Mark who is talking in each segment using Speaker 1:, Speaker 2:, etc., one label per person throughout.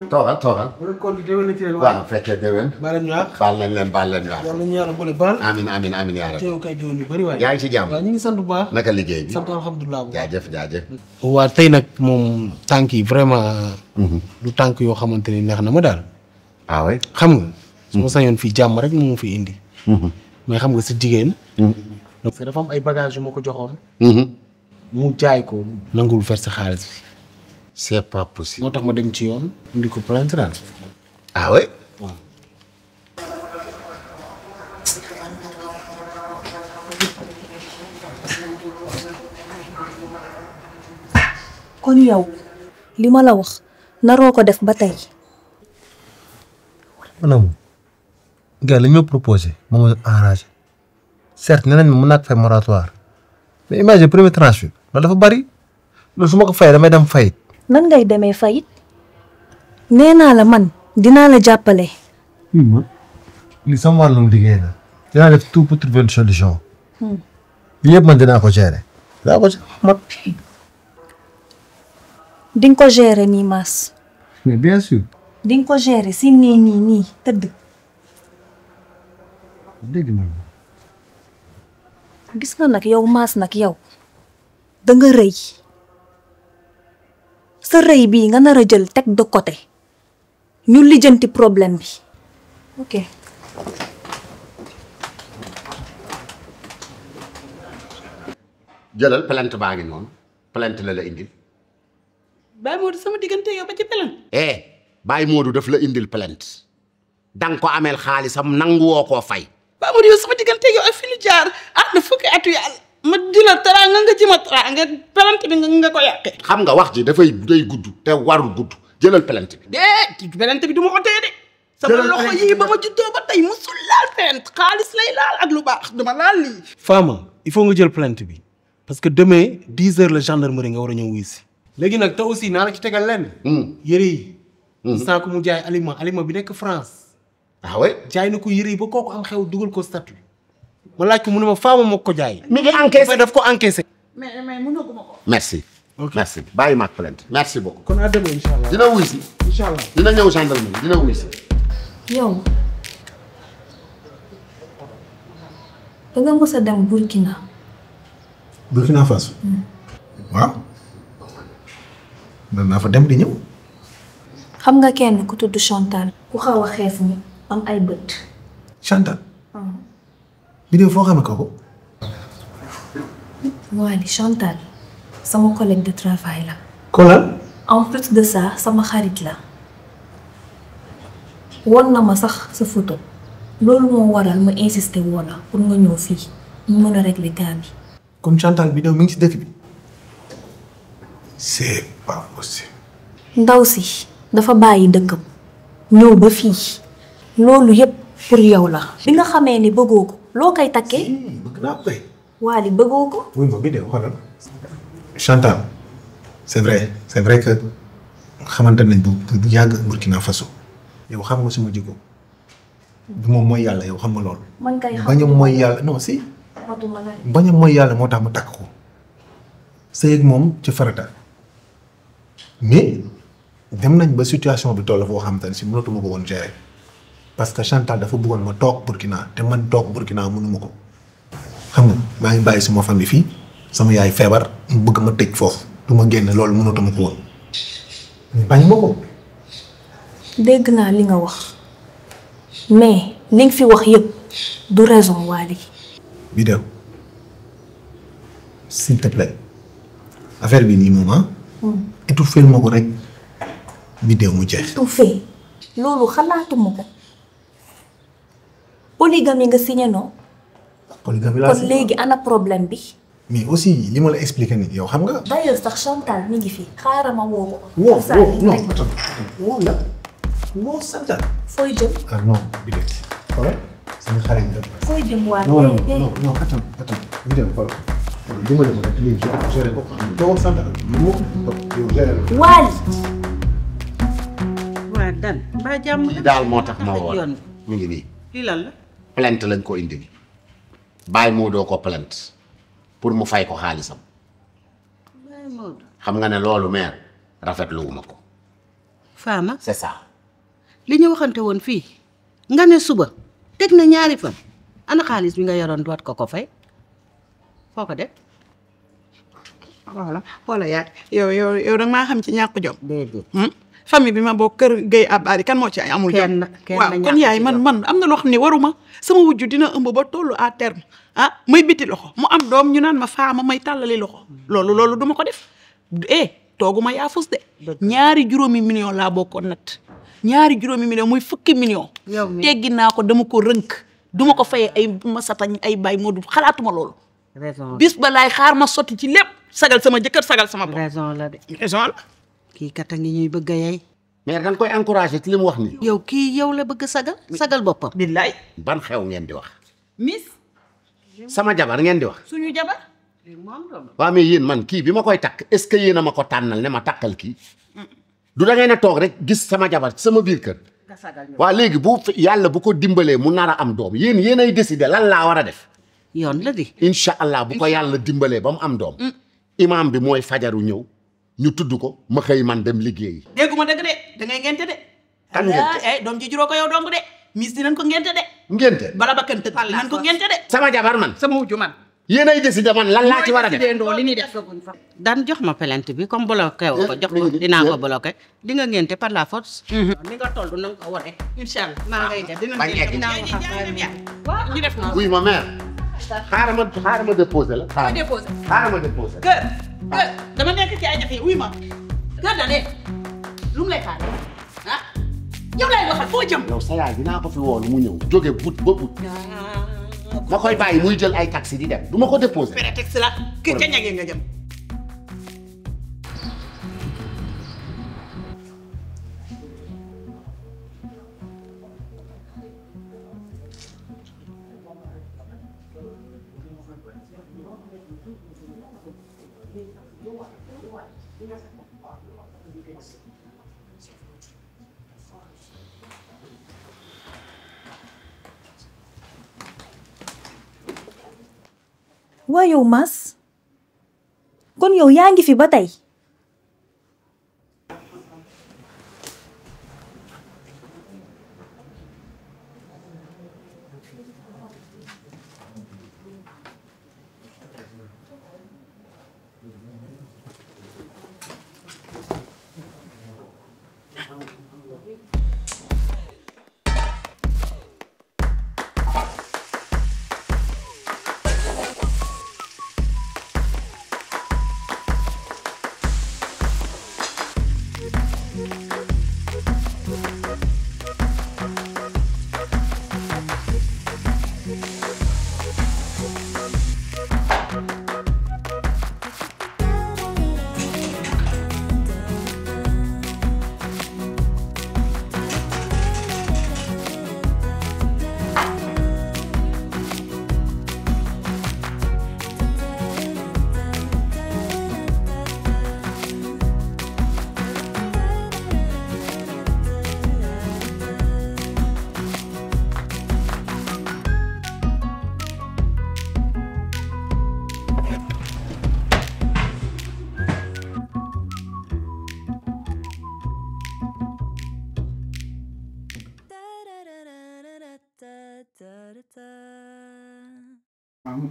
Speaker 1: toogal toogal.
Speaker 2: kon déwén ci leen
Speaker 1: waaw fekkee déwén.
Speaker 2: baal ñu wax.
Speaker 1: baal nañ leen baal leen wax.
Speaker 2: yàlla ñu yàlla boole baal.
Speaker 1: amiin amiin amiin yaa rabbi.
Speaker 2: teew kay déwén yu bëri waaye.
Speaker 1: yaa ngi ci jàmm.
Speaker 2: waaw ñu ngi sant bu baax.
Speaker 1: naka liggéey bi.
Speaker 2: sant alhamdulilah bu baax.
Speaker 1: jaajëf jaajëf.
Speaker 2: waa tey nag moom tànk yi vraiment. du tànk yoo xamante ni neex na ma daal.
Speaker 1: ah oui.
Speaker 2: xam nga. su ma sañoon fii jàmm rek moo fi indi. mais xam nga sa jigéen. parce que dafa am ay bagages yu ma ko joxoon. mu jaay ko. nanguwul verser xaalis bi.
Speaker 1: c'est pas possible.
Speaker 2: moo tax ma dem ci yoon. indi ko plainte daal.
Speaker 1: ah oui.
Speaker 2: waaw.
Speaker 3: kon yow li ma la wax naroo ko def ba tey.
Speaker 4: maanaam gars li ñu ma proposé moom mooy arrangé certes nee nañ ma mën naa ko fay moratoire mais imagine premier tranche bi loolu dafa bari loolu su ma ko fayee damay dem fayit.
Speaker 3: nan ngay demee fayit nee naa la man dinaa la jàppale.
Speaker 4: li sama wàllum liggéey la dinaa def tout pour trouver une solution. li yëpp man dinaa ko gérer. dinaa ko mat.
Speaker 3: di nga ko gérer nii Mass.
Speaker 4: mais bien sûr.
Speaker 3: di nga ko gérer si nii tëdd.
Speaker 4: dégg nga.
Speaker 3: gis nga nag yow Mass nag yow da nga rëy sa rëy bii nga nar a jël teg de côté ñu lijjanti problème bi ok.
Speaker 1: jëlal plainte baa ngi noonu plainte la indil.
Speaker 5: Baye Modou sama diggante yow ba ci plainte.
Speaker 1: Baye Modou daf la indil plainte danga ko ameel xaalisam nanguwoo koo fay.
Speaker 5: Baye Modou yow sama diggante yow ak fi lu jaar na fukki atu yàlla ma di la teraanga nga ji ma teraanga plainte bi nga ko yàqee.
Speaker 1: xam nga wax ji day gudd te warul gudd jëlal plainte bi.
Speaker 5: plainte bi du ma ko téye de. sama loxo yii ba ma juddoo ba tey musul laal plainte xaalis lay laal ak lu baax duma laal lii.
Speaker 2: Fama il faut nga jël plainte bi parce que demain 10 heures la gendarmerie nga war a ñëw wuy si. léegi nag te aussi naa la ci tegal lenn. yëre yi. saa ko mu jaay aliment bi nekk France.
Speaker 1: ah oui.
Speaker 2: jaay na ko yëre yi ba kooku am xew dugal ko statut. ma laaj ko mu ne ma Fama moo ko jaay.
Speaker 1: mi ngi encaissé
Speaker 2: daf ko encaissé.
Speaker 5: mais mënaguma ko.
Speaker 1: merci.
Speaker 2: ok
Speaker 1: merci bàyyi ma ak plainte merci beaucoup.
Speaker 2: kon à demain incha allah.
Speaker 1: dina wuy si.
Speaker 2: incha allah
Speaker 1: dina ñëw gendarmerie dina wuy si.
Speaker 3: yow da nga mës a dem Burkina.
Speaker 4: Burkina Faso. waaw. danaa fa dem di ñëw.
Speaker 3: xam nga kenn ku tudd Chantal. ku xaw a xees ni am ay bët.
Speaker 4: Chantal. vidéo foo xamee kooku.
Speaker 3: Wally Chantal sama collègue de travail la.
Speaker 4: Kolal.
Speaker 3: en plus de ça sama xarit la. won na ma sax sa photo. loolu moo waral ma insister woon la pour nga ñëw fii ñu mën a régler cas bi.
Speaker 4: kon Chantal vidéo mi ngi ci dëkk bi. c'est pas possible.
Speaker 3: ndaw si dafa bàyyi dëkkam ñëw ba fii loolu yépp pour yow la. bi nga xamee ni bëggoo ko loo koy takkee.
Speaker 4: bëgg naa koy.
Speaker 3: Wally bëggoo ko.
Speaker 4: wuy ma vidéo xoolal. Chantal c'est vrai que xamante nañ bu yàgg Burkina Faso. yow xam nga suma jikko du moom mooy yàlla yow xam nga loolu.
Speaker 3: man kay xam
Speaker 4: bañ a mooy yàlla non si.
Speaker 3: xamatuma la.
Speaker 4: bañ a mooy yàlla moo tax ma takk ko. sëy ak moom ci farata. mais dem nañ ba situation bi toll foo xamante ne si mënatuma ko woon gérer parce que Chantal dafa bëggoon ma toog Burkina te man toog Burkina mënuma ko. xam nga maa ngi bàyyi suma famille fii sama yaay feebar mu bëgg ma tëj foofu du ma génn loolu mënatuma ko woon bañ ma ko.
Speaker 3: dégg naa li nga wax mais li nga fi wax yépp du raison Wally.
Speaker 4: vidéo s'il te plaît affaire bi nii moom étouffé ma ko rek vidéo mu jeex.
Speaker 3: étouffé loolu xalaatuma ko. polygamie nga signé non.
Speaker 4: polygamie laa
Speaker 3: kon léegi ana problème bi.
Speaker 4: mais aussi li ma la expliqué nii yow xam nga.
Speaker 3: d'ailleurs sax Chantal mi ngi fi xaaral ma woo ko.
Speaker 4: woo non la woo Chantal.
Speaker 3: fooy jëm.
Speaker 4: ah non vidéo xoolal sama xarit nga.
Speaker 3: fooy jëm waa
Speaker 4: non attends vidéo xoolal dimbali ma rek lii géré ko doo Chantal yow géré ko.
Speaker 3: Wally.
Speaker 5: waa Dan mbaa jàmm
Speaker 1: lii daal moo tax ma woon mu ngi nii.
Speaker 5: lii lan la.
Speaker 1: plainte lañ ko indil. Baye Modou ko plainte pour mu fay ko xaalisam.
Speaker 5: Baye Modou.
Speaker 1: xam nga ne loolu meer rafetluwuma ko.
Speaker 5: Fama
Speaker 1: c'est ça.
Speaker 5: li ñu waxante woon fii nga ne suba teg na ñaari fan ana xaalis bi nga yoroon doot ko fay foo ko def.
Speaker 6: wala yaa yow danga maa xam ci ñàkk jom.
Speaker 5: déedéet.
Speaker 6: famille bi ma bokk kër Guèye Abadi kan moo ci ay amul jom. waaw kon yaay man am na loo xam ne waruma sama wujju dina ëmb ba tollu à terme may biti loxo mu am doom ñu naan ma Fama may tàllali loxo loolu duma ko def tooguma yaa fus de. ñaari juróomi million laa bokkoon nat ñaari juróomi million muy fukki million. teggi naa ko dama ko rënk duma ko fayee ay masatañ ay bay moo du xalaatuma loolu. bis ba laay xaar ma sotti ci lépp sagal sama jëkkër sagal sama bopp.
Speaker 5: raison la de.
Speaker 6: raison la.
Speaker 5: kii kat a ngi ñuy bëgg a yey.
Speaker 1: mais da nga koy encouragé ci li mu wax nii.
Speaker 5: yow kii yow la bëgg sagal boppam.
Speaker 6: billaay.
Speaker 1: ban xew ngeen di wax.
Speaker 5: miss.
Speaker 1: sama jabar ngeen di wax.
Speaker 5: suñu jabar.
Speaker 1: waaw mais yéen man kii bi ma koy takk est-ce que yéen a ma ko tànnal ne ma takkal kii. du da ngeen a toog rek gis sama jabar sama biir kër. waaw léegi bu yàlla bu ko dimbalee mu nar a am doom yéen ay décider lan laa war a def.
Speaker 5: yoon la di.
Speaker 1: incha allah bu ko yàlla dimbalee ba mu am doom. imaam bi mooy fajaru ñëw ñu tudd ko ma xëy man dem liggéeyi.
Speaker 6: dégguma dëgg de da ngay ngente de.
Speaker 1: kan ngente
Speaker 6: doom ji juróo ko yow dong de. mis dinañ ko ngente de.
Speaker 1: ngente
Speaker 6: bala ba kën tëdd dinañ ko ngente de.
Speaker 1: sama jabar man.
Speaker 6: sama wujju man.
Speaker 1: yéen ay décider man lan laa ci war a def.
Speaker 6: li ñuy def.
Speaker 5: daan jox ma plainte bi comme bloqué ko jox ko dinaa ko bloqué di nga ngénte par la force. ni nga toll na nga ko waree.
Speaker 6: incha allah maa ngay def dinañ
Speaker 5: waaw
Speaker 6: ñu def noonu.
Speaker 1: oui ma mère. xaaral ma déposé la. xaaral ma déposé.
Speaker 6: kër dama nekk ci ay jafe wuy ma kër da ne lu mu lay xaar yow lay waxal foo jëm.
Speaker 1: yow sa yaay dinaa ko fi woon mu ñëw jóge but ba but. ma koy bàyyi muy jël ay taxi di dem du ma ko déposé.
Speaker 6: prétexte la kër ca ñagee nga jëm.
Speaker 3: waa yow Mass kon yow yaa ngi fi ba tey.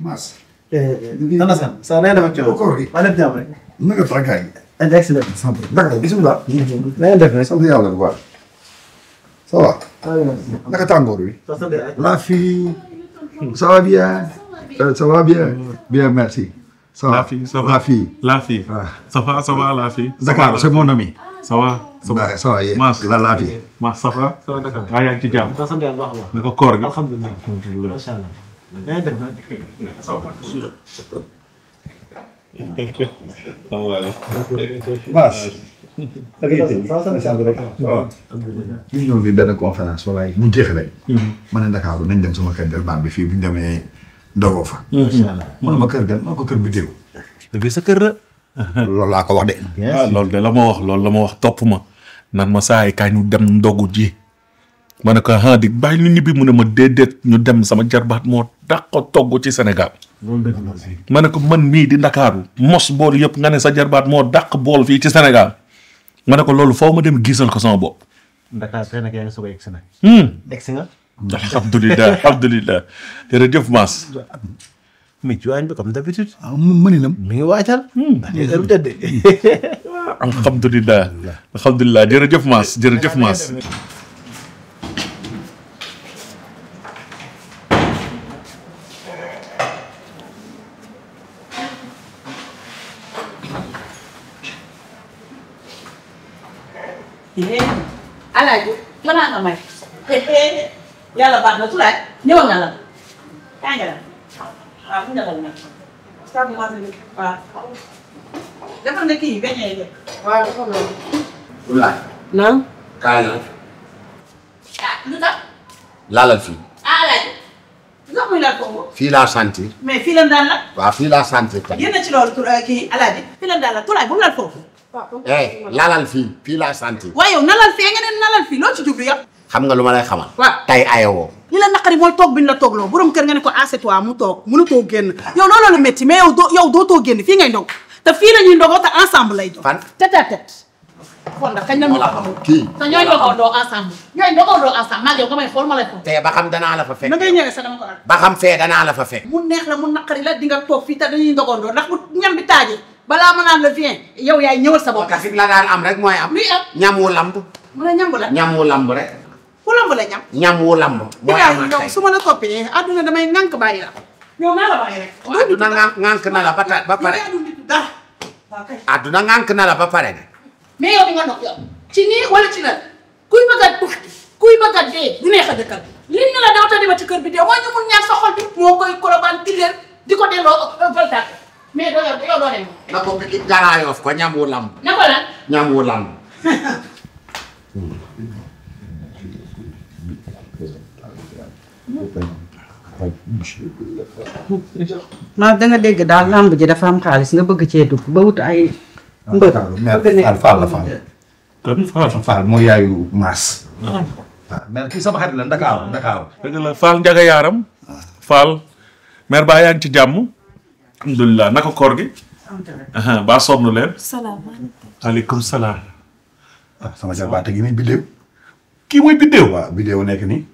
Speaker 7: Mas.
Speaker 8: Nana san. Sa na dama ciow.
Speaker 7: Ko ri.
Speaker 8: Wala jam rek.
Speaker 7: Na nga tagay.
Speaker 8: Excellent.
Speaker 7: Sample. D'accord, bismillah.
Speaker 8: Na def rek.
Speaker 7: Sant yàlla bu baax. Ça va. Naka tàngoor wi. La fille. Ça va bien. Ça va bien. Bien, merci. Ça va.
Speaker 9: La fille, ça va.
Speaker 7: La fille.
Speaker 9: La fille.
Speaker 7: Ah.
Speaker 9: Ça va, la fille.
Speaker 7: Dakar, c'est mon ami.
Speaker 9: Ça va.
Speaker 7: Ça va, yeah.
Speaker 9: Mas.
Speaker 7: La fille.
Speaker 9: Mas, ça va. Ça va, Dakar. Yaa ngi ci jàmm.
Speaker 8: sant yàlla baax a baax.
Speaker 9: Naka koor gi.
Speaker 8: Alhamdulillah. Masha Allah. Na def rek.
Speaker 7: Mas.
Speaker 8: Alhamdulillah.
Speaker 7: ñu ñëw bi benn conférence waaye mu jeexale. ma ne Dakar nañ dem sama kër Delbane bi fii bu ñu demee ndogoo fa. man ma kër gan ma ko kër bi déw.
Speaker 9: Dëgg sa kër la.
Speaker 7: loolu laa ko wax de.
Speaker 9: Ah loolu de la ma wax topp ma nan ma saa yi kaay ñu dem ndogu ji ma ne ko ah di bàyyi ñu ñibbi mu ne ma déedéet ñu dem sama jarbaat moo dàq togg ci Sénégal. ma ne ko man mii di Ndakaaru mos bool yëpp nga ne sa jarbaat moo dàq bool fii ci Sénégal ma ne ko loolu foo ma dem gisal ko sama bopp.
Speaker 8: Dakar tey nag yaa ngi soog a egg si nag. Egg si nga.
Speaker 9: alhamdulilah alhamdulilah jërëjëf Mass.
Speaker 8: mais ci waañ bi comme d'habitude.
Speaker 7: mëninam.
Speaker 8: mi ngi waajal. ndax lii heure bu tëdd.
Speaker 9: alhamdulilah alhamdulilah jërëjëf Mass jërëjëf Mass.
Speaker 6: Alaaji lanaa nga may yàlla baax na Tulaay ñëwal nga la kaa nga la waaw fu nga la nag waaw defal nga kii beñee de waaw defal nga
Speaker 1: Tulaay.
Speaker 5: naam.
Speaker 1: kaay la.
Speaker 6: lu tax
Speaker 1: laalal fii.
Speaker 6: Alaaji lu tax muy laal foofu
Speaker 1: fii laa sentir.
Speaker 6: mais fii lan daan la
Speaker 1: waaw fii laa sentir.
Speaker 6: génn ci loolu kii Alaaji fii lan daan la Tulaay bu mu laal foofu
Speaker 1: laalal fii laa sentir.
Speaker 6: waaye yow nalal fee nga ne nalal fii loo ci jublu yow
Speaker 1: xam nga lu ma lay xamal.
Speaker 6: waaw
Speaker 1: tey ayewoo.
Speaker 6: li la naqari mooy toog bi ñu la toogloo borom kër nga ne ko assieds-toi mu toog mënutoo génn yow looloo la métti mais yow dootoo génn fii ngay ndog te fii la ñuy ndogoo te ensemble lay doon.
Speaker 1: fan
Speaker 6: tête à tête. xool ndax kañ la ñu ko
Speaker 1: kii.
Speaker 6: te ñooy ndogoo ensemble. ñooy ndogoo ensemble maa ngi yow nga may xool ma lay xool.
Speaker 1: tey ba xam danaa la fa fekk.
Speaker 6: na ngay ñëwee sax dama ko
Speaker 1: ba xam fee danaa la fa fekk.
Speaker 6: mu neex la mu naqari la di nga toog fii te dañuy ndogandoo ndax bu ñam bi taajee balaa ma naan la viens yow yaay ñëwal sa bopp.
Speaker 1: kasi la daan am rek mooy am.
Speaker 6: luy am
Speaker 1: ñam wu lamb.
Speaker 6: mu ne ñam bu la.
Speaker 1: ñam wu lamb rek.
Speaker 6: ku lamb la ñam.
Speaker 1: ñam wu lamb. mooy am
Speaker 6: yow su ma la toppee àdduna damay ŋànk bàyyi la. yow naa la bàyyi rek.
Speaker 1: àdduna ŋànk na la ba pare. àdduna ŋànk na la ba pare de.
Speaker 6: mais yow di nga ndox yow ci nii wala ci lan kuy bëgg a tuxti kuy bëgg a dee du neex a dëkkal liñ ne la daw ta dima ci kër bi dee mooy ñu mun ñaar sa xol bi moo koy kolobaan tilleer di ko delloo voltaire mais doo yow doo dem
Speaker 1: na ko ki garaayof ko ñam wu lamb.
Speaker 6: na ko lan
Speaker 1: ñam wu lamb.
Speaker 5: maa da nga dégg daal lamb ji dafa am xaalis nga bëgg cee dugg ba wut ay mbër.
Speaker 7: Fall la Fall. Fall mooy yaayu Mass. waaw mais kii sama xarit la Dakar.
Speaker 9: dëgg la Fall Njaga Yaaram. Fall. mère Ba yaa ngi ci jàmm. alhamdulilah naka koor gi. baa sonn leen.
Speaker 3: salaamaaleykum.
Speaker 9: aleykum salaam.
Speaker 7: sama jarbaate gi nii Biddew.
Speaker 9: kii mooy Biddew.
Speaker 7: waaw Biddew nekk nii.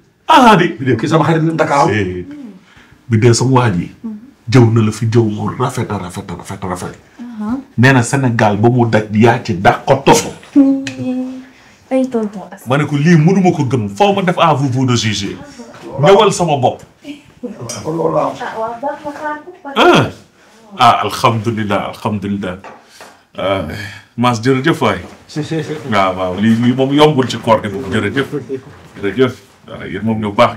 Speaker 9: di.
Speaker 7: Biddew kii sama xarit la Dakar.
Speaker 9: Biddew sama waa ji. jëw na la fi jëw mu rafet a rafet. nee na Sénégal ba mu daj yaa ci dàq ko topp.
Speaker 3: ay tonton as.
Speaker 9: ma ne ko lii mënuma ko gëm foo ma def à vous de juger. ñëwal sama bopp. alhamdulilah. Mass jërëjëf waay. waaw lii moom yombul ci koor gi moom jërëjëf. waaw yéen moom ñu baax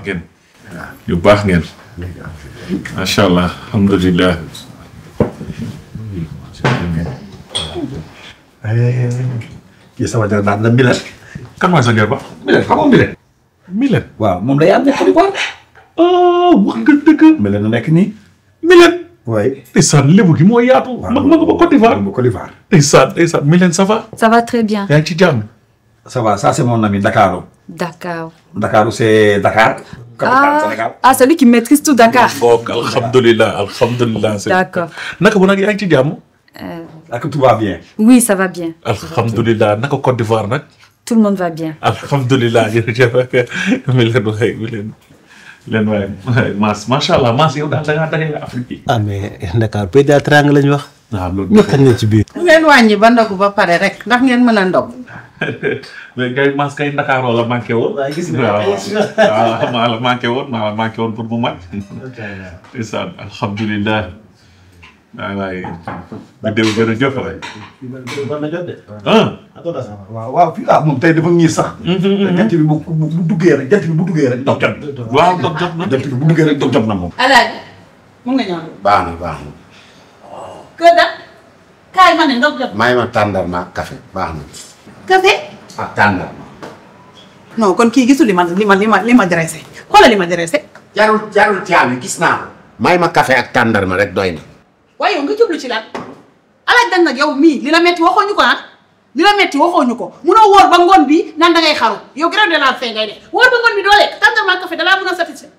Speaker 9: ngeen. macha allah alhamdulilah.
Speaker 7: kii sama jarbaat la Milet.
Speaker 9: kan mooy sa jarbaat.
Speaker 7: Milet xam nga Milet.
Speaker 9: Milet.
Speaker 7: waaw moom day am nekk Côte d'Ivoire.
Speaker 9: wax nga dëgg.
Speaker 7: Milet na nekk nii.
Speaker 9: Milet.
Speaker 7: oui.
Speaker 9: ndeysaan lébu gi moo yaatu.
Speaker 7: waaw
Speaker 9: mag ba Côte d'Ivoire.
Speaker 7: Côte d'Ivoire.
Speaker 9: ndeysaan Milen ça va.
Speaker 3: ça va très bien.
Speaker 9: yaa ngi ci jàmm.
Speaker 7: ça va ça c'est mon ami Dakar.
Speaker 3: Dakar.
Speaker 7: Dakar c'est Dakar. capitale Sénégal.
Speaker 3: Ah, celui qui maîtrise tout Dakar.
Speaker 9: donc alhamdulilah.
Speaker 3: D'accord.
Speaker 9: naka bu nag yaa ngi ci jàmm.
Speaker 7: ak tout va bien.
Speaker 3: Oui, ça va bien.
Speaker 9: alhamdulilah naka Côte d'Ivoire nag.
Speaker 3: Tout le monde va bien.
Speaker 9: alhamdulilah jërëjëf leen waay Mass macha allah Mass yow daal da ngaa dajale Afrique yi.
Speaker 8: mais Dakar pays de la Teranga lañ wax.
Speaker 9: waaw loolu
Speaker 8: ñëpp xañ na ci biir.
Speaker 5: bu ngeen wàññi ba ndogu ba pare rek ndax ngeen mën a ndog.
Speaker 9: mais ngay Mass kay Ndakaaroo la manqué woon.
Speaker 8: waaw gis nga
Speaker 9: waaw maa la manqué woon pour mu mat. ndeysaan alhamdulilah. waay bi déw jërëjëf waay.
Speaker 7: waaw fii moom tey dafa ñiis sax. jant bi bu duggee rek dog jot.
Speaker 9: waaw dog jot na.
Speaker 7: jant bi bu duggee rek dog jot na moom.
Speaker 6: Alaaji mu nga ñëw.
Speaker 1: baax na.
Speaker 6: kër da kaay ma ne ndox jot.
Speaker 1: may ma tàndarma ak café baax na.
Speaker 6: café.
Speaker 1: ak tàndarma.
Speaker 6: non kon kii gisul li ma dressé xoolal li ma dressé.
Speaker 1: jarul caabi gis naa ko. may ma café ak tàndarma rek doy na.
Speaker 6: waaye yow nga jublu ci lan alaaj dañ nag yow mii li la metti waxoo ñu ko li la metti waxoo ñu ko munoo wóor ba ngoon bi naan da ngay xaru yow grève de la faim ngay def wóor ba ngoon bi doo lekk tàndarma café dalaa mën a satisfaire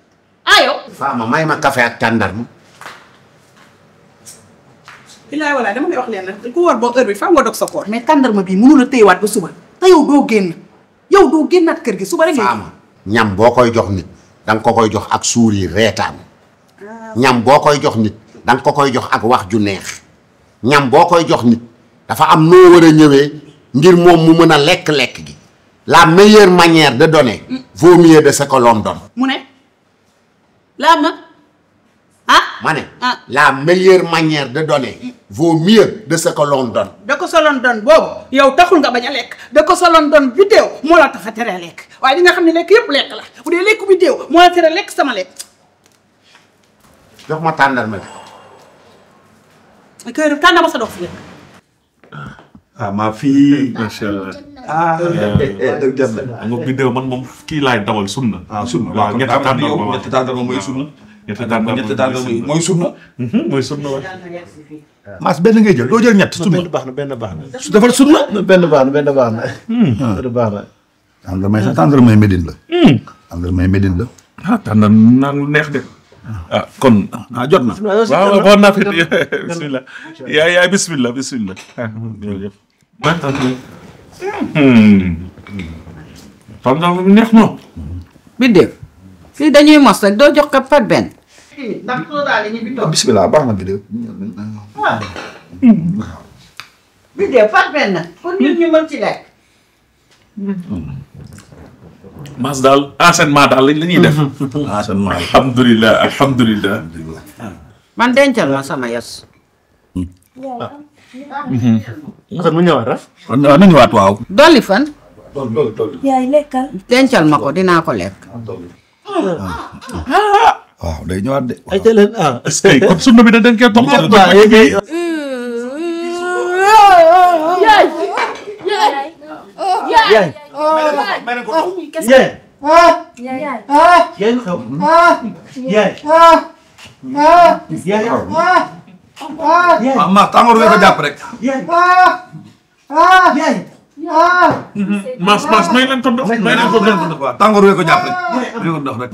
Speaker 6: yow
Speaker 1: Fama may ma café ak tàndarma.
Speaker 6: bilaay walaay dama lay wax leen nag ku war boo heure bi faa nga dog sa koor mais tàndarma bii mënu la téyewaat ba suba te yow doo génnaat kër gi suba rek
Speaker 1: faama ñam boo koy jox nit danga ko koy jox ak suur yi reetaan ñam boo koy jox nit danga ko koy jox ak wax ju neex ñam boo koy jox nit dafa am noo war a ñëwee ngir moom mu mën a lekk-lekk gi la meilleure manière de donner vaut mieux de ce que l'on donne.
Speaker 5: mu ne laa ma
Speaker 1: ma ne la meilleure manière de donner vaut mieux de ce que l'on donne.
Speaker 6: da ko soloon doon boobu yow taxul nga bañ a lekk da ko soloon doon vidéo moo la tax a tere lekk waaye di nga xam ne lekk yëpp lekk la bu dee lekk vidéo moo la tere lekk sama lekk.
Speaker 1: jox ma tàndarma bi.
Speaker 6: kër tàndarma sa dox fi lekk.
Speaker 9: ma fille. macha allah.
Speaker 7: dëgg jàmm la.
Speaker 9: nga vidéo man moom kii laay dawal sunna.
Speaker 7: sunna
Speaker 9: waaw
Speaker 7: ñetti tàndarma mooy sunna. ñetti tàndarma mooy sunna.
Speaker 9: mooy sunna waay.
Speaker 7: Mass benn ngay jël doo jël ñett sunna.
Speaker 8: benn baax na.
Speaker 7: su defal sunna.
Speaker 8: benn baax na.
Speaker 7: tàndarma sax tàndarma Médine la. tàndarma Médine la.
Speaker 9: tàndarma naan lu neex de. kon.
Speaker 7: jot na.
Speaker 9: waaw bon appétit bismillah yaay bismillah. tàndarma bi neex na.
Speaker 5: Biddew fii dañuy mos rek doo jox ko pat benn.
Speaker 6: ndax soo daal ñu bi toog.
Speaker 7: bismillah baax na Biddew.
Speaker 5: Biddew pat benn pour ñun ñu mën ci lekk.
Speaker 9: Mass daal enseignement daal la ñuy def.
Speaker 7: enseignement
Speaker 9: alhamdulilah.
Speaker 5: man dencal ma sama yos.
Speaker 8: Assane mu ñëwaat ah.
Speaker 7: waaw na ñëwaat waaw.
Speaker 5: dolli fan.
Speaker 3: yaay lekkal.
Speaker 5: dencal ma ko dinaa ko lekk.
Speaker 7: waaw day ñëwaat de.
Speaker 8: ay te leen
Speaker 9: est-ce que kon sunna bi dañ koy topp.
Speaker 8: yaay.
Speaker 7: ma tàngoor wee ko jàpp rek.
Speaker 9: Mass may leen ko ndox.
Speaker 7: waaw tàngoor wee ko jàpp rek. wee ko ndox rek.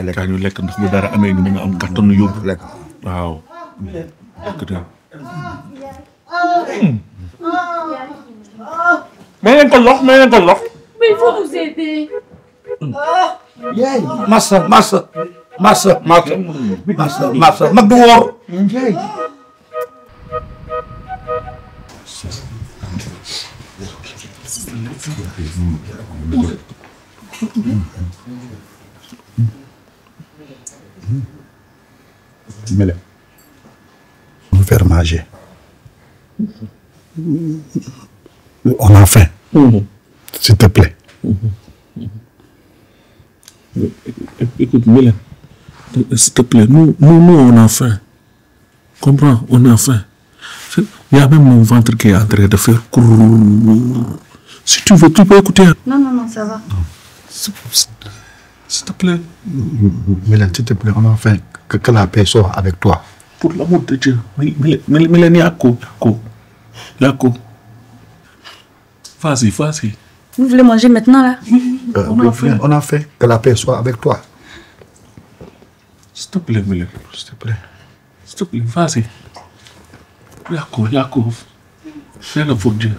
Speaker 9: lekk ñu lekk ndax bu dara amee ñu mën a am kattanu yóbbu.
Speaker 7: lekk
Speaker 9: waaw. may leen ko ndox.
Speaker 10: Mais il faut vous aider.
Speaker 7: massa mag du woor. Mele. Nous faire manger. On a faim. S'il te plaît.
Speaker 9: Écoute, Mélène, s'il te plaît, nous, on a faim. Comprends, on a faim. Il y a même mon ventre qui est en train de faire courou. Si tu veux, tu peux écouter.
Speaker 3: Non, ça va.
Speaker 9: S'il te plaît.
Speaker 7: Mélène, s'il te plaît, on a faim. Que la paix soit avec toi.
Speaker 9: Pour l'amour de Dieu. Mélène, Yako. Vas-y.
Speaker 3: Vous voulez manger maintenant là?
Speaker 7: On a faim. Que la paix soit avec toi.
Speaker 9: S'il te plaît, Mélène. S'il te plaît, vas-y. Yako. Fais-le pour Dieu.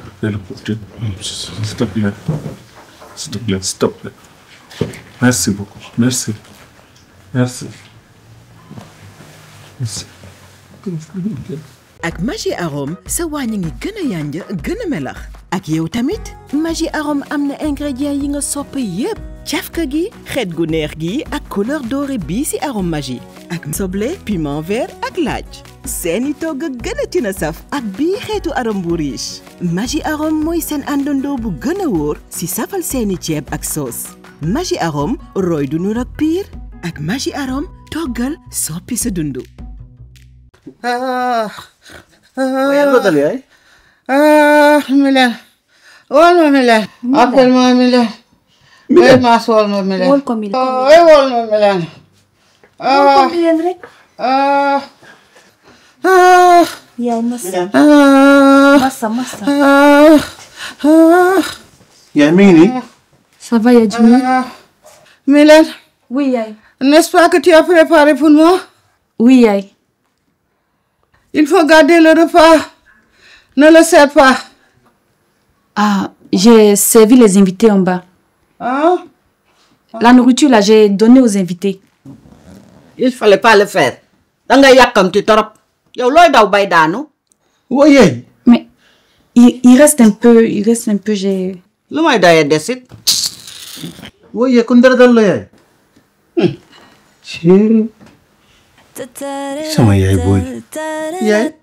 Speaker 9: S'il te plaît. Merci beaucoup. Merci.
Speaker 11: ak Maggi Arôme sa waañ ngi gën a yànja gën a melax ak yow tamit Maggi Arôme am na ingrédients yi nga sopp yépp cafka gi xeet gu neex gi ak couleur dorée bii ci arôme Maggi ak soble piment vert ak laaj seeni togg gën a tina saf ak bii xeetu arôme bu riche Maggi Arôme mooy seen àndandoo bu gën a wóor ci safal seeni ceeb ak soos Maggi Arôme roy du nur ak piir ak Maggi Arôme toggal soppi sa dundu.
Speaker 5: Mélène. Wol ma Mélène. Appelle-moi Mélène. Mélène. Mass wol ma Mélène.
Speaker 3: Wol ko Mélène.
Speaker 5: Wol ma Mélène.
Speaker 3: Wol ko Mélène rek. Yaay massa.
Speaker 8: yaay mi ngi nii.
Speaker 3: Ça va Yadjimi?
Speaker 5: Mélène.
Speaker 3: Oui yaay.
Speaker 5: N'est-ce pas que tu as préparé pour moi?
Speaker 3: Oui yaay.
Speaker 5: Il faut garder le repas. Ne le serre pas.
Speaker 3: Ah, j'ai servi les invités en bas.
Speaker 5: Ah?
Speaker 3: La nourriture, là, j'ai donné aux invités.
Speaker 5: Il fallait pas le faire. Danga yakamti torop. Yow loy daw bay daanu.
Speaker 8: Woyé.
Speaker 3: Mais il reste un peu, j'ai...
Speaker 5: Lu may doye desit.
Speaker 8: Woyé kon dara dal la yaay. Sama yaay boy.
Speaker 5: Yaay.